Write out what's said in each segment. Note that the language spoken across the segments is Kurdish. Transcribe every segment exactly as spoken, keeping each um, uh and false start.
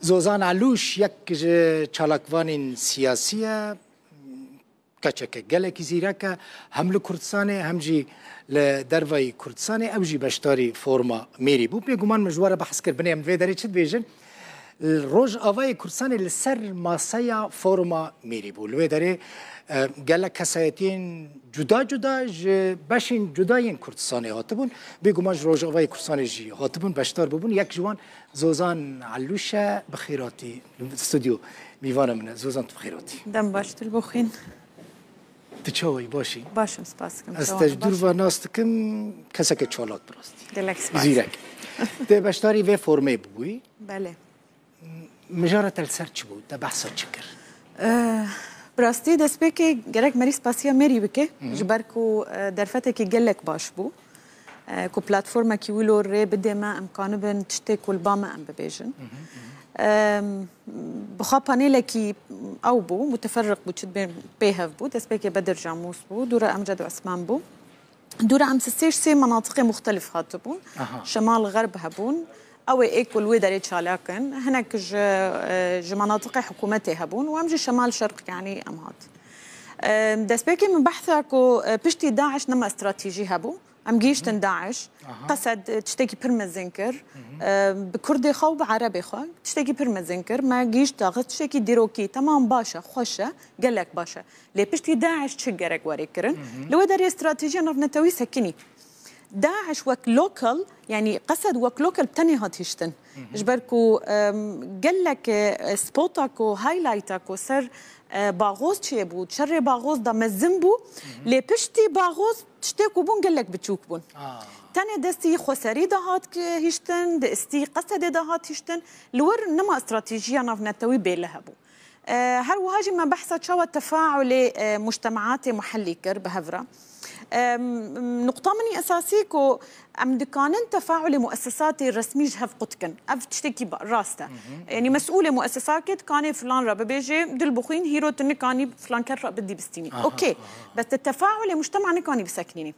Zozan Elûş yek ji çalakvanên siyasî ye, keçeke gelekî zîrek e, hem li Kurdistanê hem jî li dervayî Kurdistanê. Ew jî beşdarî foruma mêrî bû. Bêguman min ji we re behs kir. Binê em li vê derê çi dibêjin? Rojavayê Kurdistanê li ser maseya foruma mêrî bû. Li wê derê, e, gelek kesayetiyên cuda cuda ji beşên cuda yên Kurdistanê hatibûn. Bêguman ji Rojavayê Kurdistanê jî hatibûn, beşdar bûbûn. Yek ji wan Zozan Elûş e. Bi xêr hatî li stûdyo, mîvana min e. Zozan, tu bi xêr hatî. Dem baş, tu li bo xwîn. Tu çawa yî, baş î? Baş im, spas dikim. Ez Çawa te ji dûr baş? ve nas dikim, keseke çalak bi rastî. Gelek spas. Zîrek. Te beşdarî vê formê bûbûyî. Belê. Mijara te li ser çi bû? Te behsa çi kir? Eh, bi rastî destpêkê gerek merî spasiya mêrî bike, Hı hı. ji ber ku, eh, derfetekî gelek baş bû. Eh, ku platformekî wilo rê bidê me, em kanibin tiştê ku li ba me em bibêjin. Hı hı, hı hı. Em, bi xwe panêlekî ew bû, muteferriq bû, çi dibê pê hev bû, destpêkê Bedir Camûs bû, dû re Emced Osman bû. Dû re em sê ji sê menatiqê muxtelif hatibûn. Aha. Şemal Xerb hebûn. Ew ê ê ku li wê derê çalak in. Hinek ji, e, ji menatiqê hikûmetê hebûn û em jî Şemal Şerq, yanî em hat. E, destpêkê min behsa ku, e, piştî DAIŞ nema stratejî hebû. Em gihîştin DAIŞ. Aha. Qesed, e, tiştekî pir mezin kir. Hı hı. E, bi Kurdê xwe û bi Erebê xwe tiştekî pir mezin kir. Me gihîşt daxist tiştekî dîrokî. Temam baş e, xweş e, gelek baş e. Lê piştî DAIŞ çi gerek were kirin? Hı hı. Li wê derê stratejiya navnetewî sekinî. DAIŞ wek lokal, yanî Qesed wek lokal bi tenê hat hiştin. Hı hı. Ji ber ku, em, gelek, e, spota ku, highlighta ku ser, e, Baxoz çêbû, şerê Baxoz da mezin bû, Hı hı. lê piştî Baxoz tiştê ku bûn gelek biçûk bûn. Aa. Tenê destî xweserî de hat ki-, hiştin, di istî Qesedê de hat hiştin, li wir nema stratejiya navnetewî bêlih hebû. E, her wiha jî me behsa çawa tefaulê, e, mujtemaatê muhellî kir bi hev re. E, m-, nuqta min î esasî ku em dikanin tefaulê muessesatê resmî ji hev qut kin. Ev tiştekî ba-, rast e. Hı hı. Yanî mesûlê muessesakê dikanê filan re bibêjê, dil bixwîn, hîro tu nikanî filan kes re bidî bistînî. Aha, Okey. aha. Bes te tefaulê mujtema nikanî bisekinînî.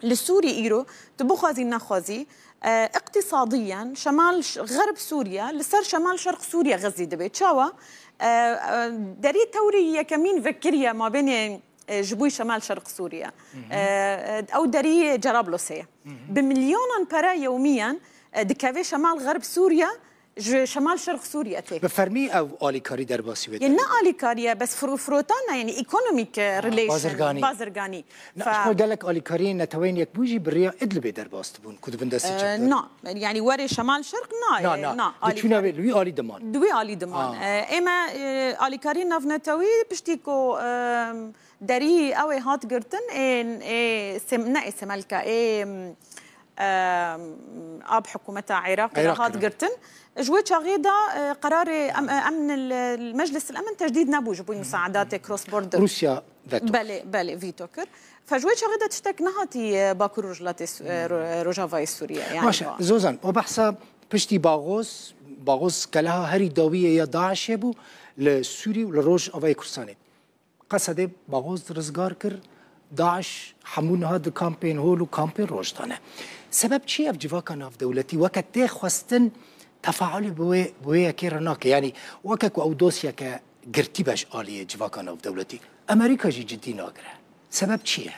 Li Sûrî îro, tu bixwazî nexwazî, e, iqtîsadiyen Şemal Ş-, Xerb Sûriye li ser Şemal Şerq Sûriye xizî dibe. Çawa? E, e, derî tewrî yekemîn vekiriye mabênê, e, ji bo Şemal Şerq Sûriye. Hı hı. E, e, ew derî Cerablosê ye. Hı hı. Bi milyonan pere yewmiyen, e, dikeve Şemal Xerb Sûriye, ji Şemal Şerq Sûriye tê. Bi fermî ew alîkarî derbasî wê Yê derê ne bû. Alîkarî ye, bes firo-, firotana, yanî economic, e, Ha, relation, bazirganî. Bazirganî. Na, Fa- ji xwe gelek alîkariyên Neteweyên Yekbûyî jî bi riya Idlibê derbas dibûn, ku di bin destê E, çekdar. Na, yanî werê Şemal Şerq nayê, Na, na. na, Di çûna alîkarî. Vê, li wî alî diman. Di wî alî diman. Ha. E, ême, e, alîkarî navnetewî piştî ku, e, derî ew ê hat girtin, ê, ê, sem-, ne ê Semelka, ê, em, ab hikûmeta Iraqê re Iraqê hat re. girtin. Ji wê çaxê de, e, qerarê em-, e, emn, li Meclis el Emn tejdîd nebû ji bo musaedatê cross border. Rûsya veto. Belê, belê, veto kir. Fe ji wê çaxê de tiştek nehatî, e, Bakur Rojhilatê Su-, e, Ro-, Rojavayê Sûriye. Yani Baş e, ba- Zozan, o behsa piştî Baxoz, Baxoz keleha herî dawiyê ya DAIŞê bû li Sûrî û li Rojavayê Kurdistanê. Qesedê Baxoz rizgar kir, DAIŞ hemû niha di kampên hol û kampên roj de ne. Sebeb çi ye ev civaka navdewletî weke tê xwestin tefaulê bi wê, bi wê yekê re nake? Yanî weke ku ew dosyeke girtî be ji aliyê civaka navdewletî. Amerîka jî cidî nagire. Sebeb çi ye?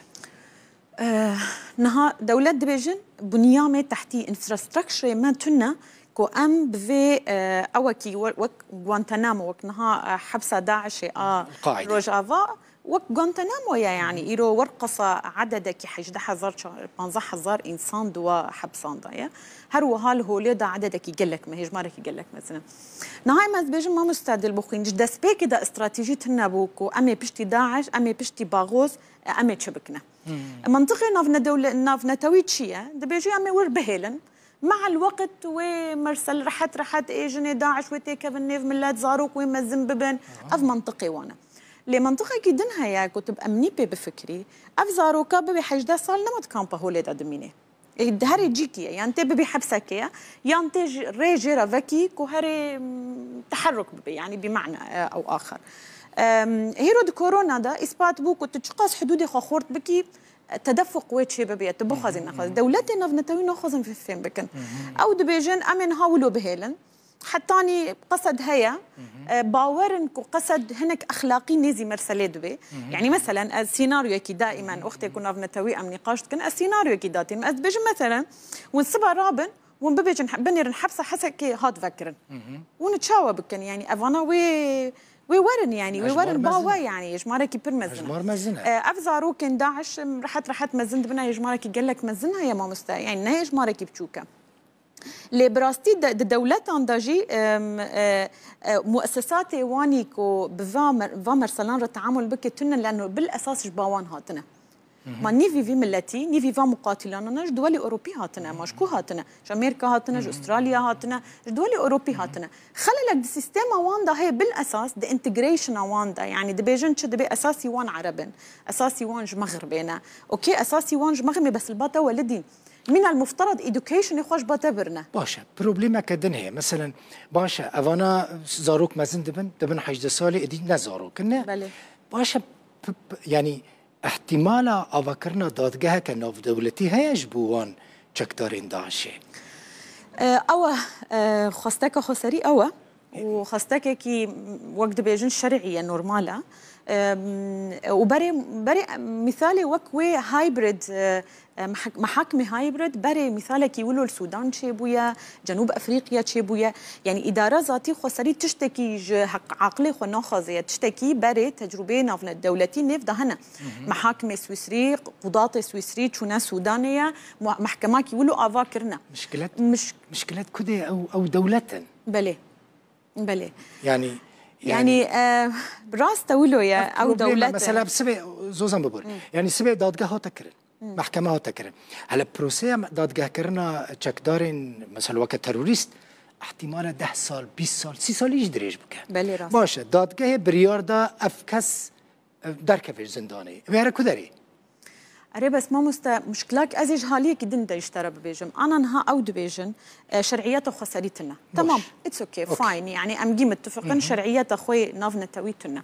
Eh, niha dewlet dibêjin, bunyamê tehtî, infrastructure me tune ku em bi vê, eh, ewekî we-, wek Guantanamo, wek niha, eh, hepsa DAIŞê a Qaîde. Rojava, wek Guantanamo ye, yanî îro werqasa ededekî hejdeh hezar, ça-, panzdeh hezar însan di wa hepsan de ye. Her wiha li holê de ededekî gelek me, hêjmarekî gelek mezin e. Niha em ez dibêjim, mamoste Dilbixwîn, ji destpêkê de stratejî tune bû ku em ê piştî DAIŞ, em ê piştî Baxoz, em ê çi bikine? Hmm. Mentiqê navnedewle-, navnetewî çi ye? Dibêje em ê wir bihêlin. Mehel weqt wê mersel rehet rehet ê jinê DAIŞ wê têkevin nêv millet, zarok wê mezin bibin. Aha. Ev mentiqê wan e. Lê mentiqekî din heye ku tu bi emnî pê bifikirî. Ev zaroka bibê hejdeh sal nema di kampa holê de dimînê. Ê, di herê cîkî ye. Yan tê bibî hepsekê ye, yan tê ji, rê jê re vekî ku herê, mm, teherruk bibe, yanî bi ma'na, e, ew axir. Em, hêro di korona de îspat bû ku tu çiqas hidûdê xwe xort bikî, e, tedefuq wê çê bibe, tu bixwazî Hı hı, nexwazî. hı hı. Dewletê navnetewî naxwazin fê-, fêm bikin. Hı hı. Ew dibêjin, em ê niha wilo bihêlin. hetanî qesed heye. E, bawer in ku qesed hinek exlaqî nêzî merselê dibe. Yanî, meselen, ez sînaryoyekî, daîmen wextê ku navnetewî em nîqaş dikin, ez sînaryoyekî datînim. Ez dibêjim, meselen, hûn siba rabin, hûn bibêjin, he-, binêrin hepsa Hesekê hat vekirin. Hûn çawa bikin? Yanî, evana wê, wê werin, yanî, wê werin ba we, yanî, hejmarekî pir mezin e. Hejmar mezin e. E, ev zarokên DAIŞ, em, rehet rehet mezin dibin, hejmarekî gelek mezin heye, mamoste. Yanî, ne hejmarekî biçûk e. Lê bi rastî de, di dewletan de jî, em, e, e, muessesatê wanî ku bi va mer-, va merselan re teamul bike tune, leno bil esas ji ba wan hatine. Ma nîvî vî miletî, nîvî va muqatilanan ji duwelî Ewropî hatine. Ma ji ku hatine? Ji Amerîka hatine, ji Australya hatine, ji duwelî Ewropî hatine. Xelelek di sîstema wan de heye, bil esas di integrationa wan de. Yanî dibêjin çi dibe, esasî wan Ereb in. Esasî wan ji Mexribê ne. Okey, esasî wan ji Mexribê, bes li ba te welidî. Mîna li mufterad educationê xwe ji ba te birine. Baş e. Problemeke din heye. Meselen, baş e, evana zarok mezin dibin, dibin hejdeh salî, êdî ne zarok in, ne? Belê. Baş e, p-, p-, yanî, ihtimala avakirina dadgeheke navdewletî heye ji bo wan çekdarên DAIŞê? E, ew e, e, xwesteke xweserî ew e. Û xwestekekî, wek dibêjin, şer'î ye, normal e. Em, û berê, berê mîsalê wek wê hybrid, e, e, mehak-, mehakimê hybrid, berê mîsalekî wilo li Sûdan çêbûye, Cenûb Efrîqya çêbûye. Yanî îdara zatî xweserî tiştekî ji heq-, aqilê xwe naxwaze ye, tiştekî berê tecrûbeyê navnedewletî nêv de hene. Mehakimê Swîsrî, qudatê Swîsrî çûne Sûdanê ye, mu-, mehkemakî wilo ava kirine. Mişkilet, Miş- mişkilet kudê ew, ew dewlet in. Belê. Belê. Yanî, Yanî, yanî, e, rast e, wilo ye, ev ew probleme, dewlet e. Mesela sibê, Zozan bibûr. Yanî sibê dadgeh hate kirin. Mehkeme hate kirin. Hele proseya dadgehkirina çekdarên, mesela weke terorîst, ihtimale deh sal, bîst sal, sî salî jî dirêj bike. Belê, rast. Baş e, dadgehê biryar da ev kes, e, derkeve ji zindanê. Wê here ku derê? Erê, bes mamoste, muşkilak ez ê ji haliyekî din de ji te re bibêjim. Ana niha ew dibêjin, e, şer'iyeta xweserî tune. Baş. Tamam, it's okay, Okey. fine. Yanî em gî mittifiqin, şer'iyeta xwe yê navnetewî tune.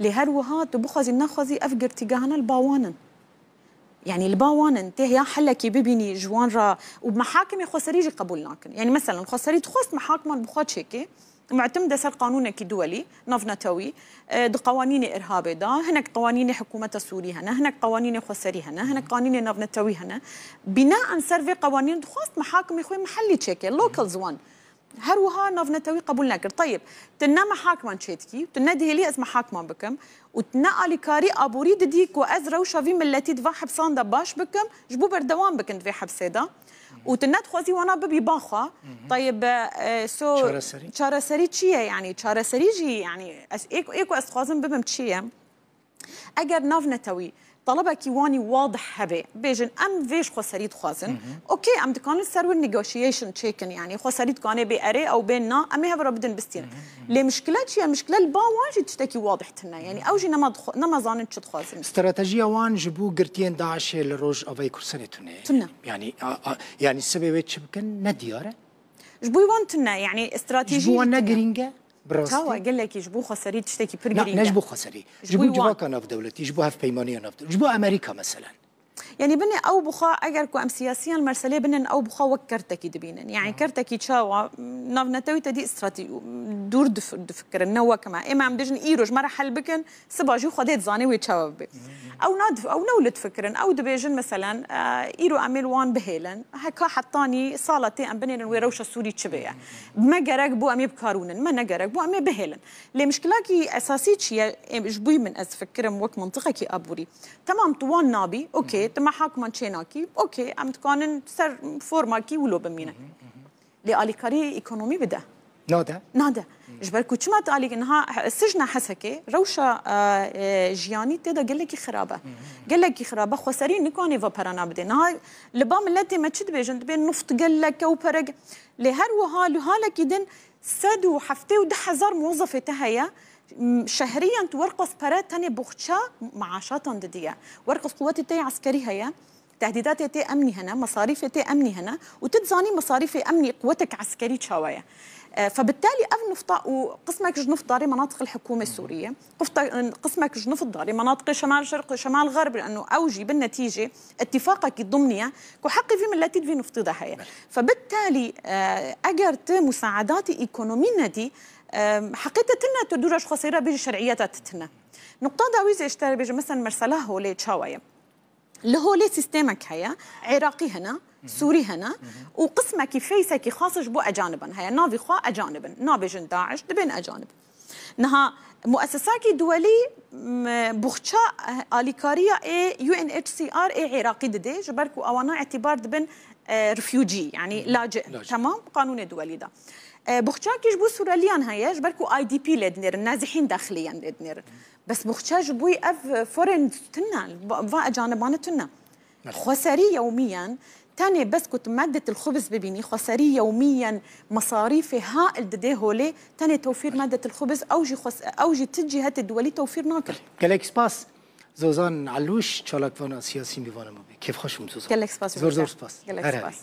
Lê her wiha tu bixwazî nexwazî ev girtîgehane li ba wan in. Yanî li ba wan in, tê ya helekê bibînî ji wan re û mehakimê xweserî jî qebûl nakin. Yanî meselen xweserî dixwest mehakiman bi xwe çêkê, mu'temide ser qanûnekî duwelî, navnetewî, e, di qewanînê irhabê de, hinek qewanînê hikûmeta Sûrî hene, hinek qewanînê xweserî hene, hinek qanûnê navnetewî hene. Bînaen ser vê qewanîn dixwest mehakimê xwe mihellî çêke, locals wan. Her wiha navnetewî qebûl nekir. Teyib, tu ne mehakiman çêdikî, tu nedihêlî ez mehakiman bikim û tu ne alîkarî aborî didî ku ez rewşa vî miletî di van hepsan de baş bikim, ji bo berdewam bikin di vê hepsê de. Û tu nedixwazî wana bibî ba xwe. Teyib, e, so Çareserî? Çareserî çi ye yanî? Çareserî jî yanî ez, ê, ê ku ez dixwazim bibim çi ye? Eger navnetewî telebekî wanî wadih hebe, bêjin em vê ji xweserî dixwazin, okey, em dikanin ser wir negotiation çêkin, yanî xweserî dikane bê erê ew bên na, em ê hev re bidin bistînin. Lê mişkile çi ye? Mişkile li ba wan jî tiştekî wadih tune. Yanî ew jî nema dixwa-, nema zanin çi dixwazin. Stratejiya wan ji bo girtiyên DAIŞê li Rojavayê Kurdistanê tune ye. Tune. Yanî, a, a, yanî sibê wê çi bikin ne diyar e. Ji bo wan tune, yanî stratejî Ji bo wan ne tune. girîng e? Bi rastî? Çawa, gelekî ji bo xweserî tiştekî pir Na, girîng ne e. ji bo xweserî. Ji Ji bo bo civaka navdewletî, ji bo hevpeymanîya navdewletî, ji bo Amerîka meselen. Yanî binê ew bi xwe, eger ku em siyasiyan merselê binin, ew bi xwe wek kertekî dibînin. Yanî kertekî çawa, navnetewî te dî stratejî, dûr dif-, difikirin, ne wek me. Ême em bêjin îro ji me re hel bikin, siba jî Xwedê dizane wê çawa bibe. Ew nadif-, ew ne wilo difikirin. Ew dibêjin, meselen, e, îro em ê li wan bihêlin. Heka hetanî sala tê em binêrin wê rewşa Sûrî çi bê ye. Bi me gerek bû em ê bi kar wînin. Me ne gerek bû em ê bihêlin. Lê mişkilakî esasî çi ye? Ê, ji bo min ez difikirim wek mintiqekî aborî. Temam, tu wan nabî, okey, tu mehakiman çênakî, okey, em dikanin ser formakî wilo bimînin. Lê alîkarî ekonomî bide. Nade. Nade. Ji ber ku çima tu alî-, niha he-, sijna Hesekê rewşa, e, e, jiyanî tê de gelekî xirab e. Gelekî xirab e. Xweserî nikane va perana bide. Niha li ba miletê me çi dibêjin? Dibê nuft gelek e û pere ge-, lê her wiha li halekî din sed û heftê û du hezar muwezefê te heye. M-, şehriyen tu werqas pere tenê boxça maaşatan didiye. Werqas quwetê te yê eskerî heye. Tehdîdatê tê emnî hene, mesarîfê tê emnî hene û tu dizanî mesarîfê emnî quwetek eskerî çawa ye. E, فبالتالي ev nifta û qismek ji nift darê مناطق الحكومة السورية، qifta-, qismek ji nift darê مناطق شمال شرق، شمال غرب، لأنه ew jî bin netîcê اتفاقekî ضمنî ye ku heqê vî miletî di vî niftî de heye. فبالتالي, e, eger tu musaedatê ekonomî nedî, e, heqê te tune tu dûra ji Xwesêrî re bêjî şerîyeta te tune. Nuqta dawî zê ji te re bêjim, mesela, mesela Holê çawa ye? Li Holê sîstemek heye, Iraqî hene, Sûrî hene û qismekî, feysekî xas ji bo ecanibin heye. Navî xwe ecanibin. Nabêjin DAIŞ, dibên ecanib. Niha muesesakî duwelî, m, buxça, eh, alîkariya ê U N H C R ê Iraqî didê, ji ber ku awana îtîbar dibin, eh, refugee, yani laci. Laci. Temam, qanûnê duwelî de. Eh, buxçakî ji bo Sûreliyan heye, ji ber ku I D P lê dinêrin, nezihîn dexilî yên lê dinêrin. Bes buxça ji bo ev foreign tune, va, va ecanibane tune. Xweserî yewmiyen, tenê bes ku tu مادة الخبز bibînî, xweserî yewmiyen mesarîfê hail didê holê, tenê tewfîr مادة الخبز, ew jî xwes-, ew jî ti cihetê duwelî tewfîr nakin. Gelek spas. Zozan Elûş, çalakvana siyasî, mêvana me bû. Kêfxweş bûm, Zozan. Gelek spas. Zor, zor spas. Gelek spas.